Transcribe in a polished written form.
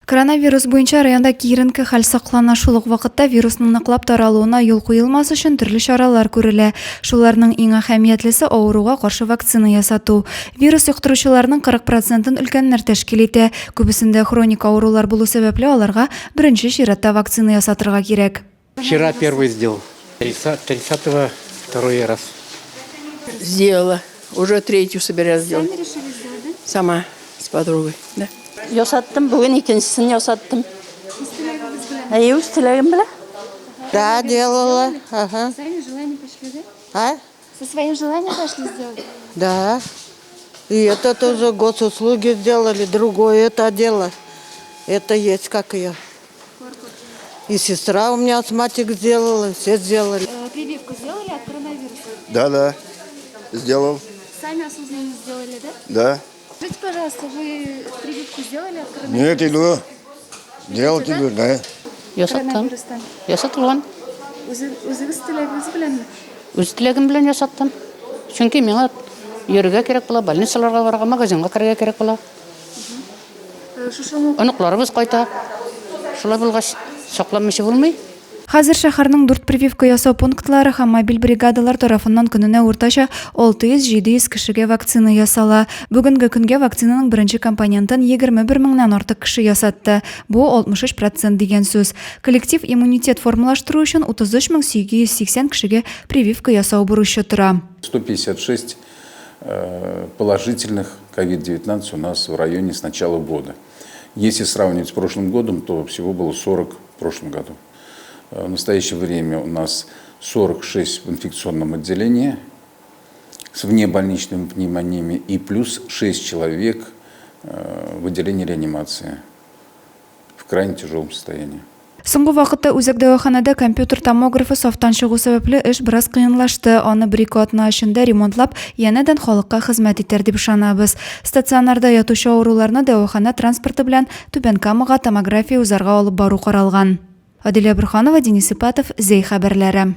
Коронавирус буенча районда киеренке хәл саклана. Шул ук вакытта вирусның ныклап таралуына юл куелмас өчен төрле чаралар күрелә. Шуларның иң әһәмиятлесе, авыруга каршы вакцина ясату. Вирус йоктыручыларның 40 процентын өлкәннәр тәшкил итә. Күбесендә хроник авырулар булу сәбәпле, аларга беренче чиратта вакцина ясатырга кирәк. Вчера первый сделал. Тридцатого второй раз. Сделала. Уже третью собираюсь сделать. Сами решили сделать, да? Сама, с подругой, да. Ясаттым, бүген икенчесен ясаттым. Үз теләгегез белән? Әйе, үз теләгем белән. Да, делала. Ага. Сами желание пошли, да? А? Со своим желанием пошли сделать? Да. И это тоже госуслуги сделали, другое это дело. Это есть, как ее. И сестра у меня астматик сделала, все сделали. Э, прививку сделали от коронавируса? Да, да, сделал. Сами осознанно сделали, да? Да. Скажите, пожалуйста, вы прививку сделали от коронавируса? Нет, иду. Делать иду, да. Ясаттым. Коронавирустан. Ясатылган. Үзегез теләгегез беләнме? Үз теләгем белән ясаттым. Чөнки миңа йөрергә кирәк була, больницаларга барырга, магазинга керергә кирәк була. Э, шушының Оныкларыбыз кайта. Шулай булгач, сакланмыйча булмый. Хәзер шәһәрнең дүрт прививка ясау пунктлары һәм мобиль бригадалар тарафыннан көненә уртача 600-700 кешегә вакцина ясала. Бүгенге көнгә вакцинаның беренче компонентын 21 меңнән артык кеше ясатты. Бу 63 процент дигән сүз. Коллектив иммунитет формалаштыру өчен 33 мең 880 кешегә прививка ясау бурычы тора. 156 э, положительных COVID-19 у нас в районе с начала года. Если сравнивать с прошлым годом, то всего было 40 в прошлом году. Э, в настоящее время у нас 46 в инфекционном отделении с внебольничными пневмониями и плюс 6 человек э, в отделении реанимации в крайне тяжелом состоянии. Соңгы вакытта үзәк дәваханәдә компьютер томографы сафтан чыгу сәбәпле эш бераз кыенлашты. Аны бер-ике атна эчендә ремонтлап, янәдән халыкка хезмәт итәр дип ышанабыз. Стационарда ятучы авыруларны дәваханә транспорты белән Түбән Камага томография узарга алып бару каралган. Адилә Борһанова, Денис Ипатов, Зәй хәбәрләре.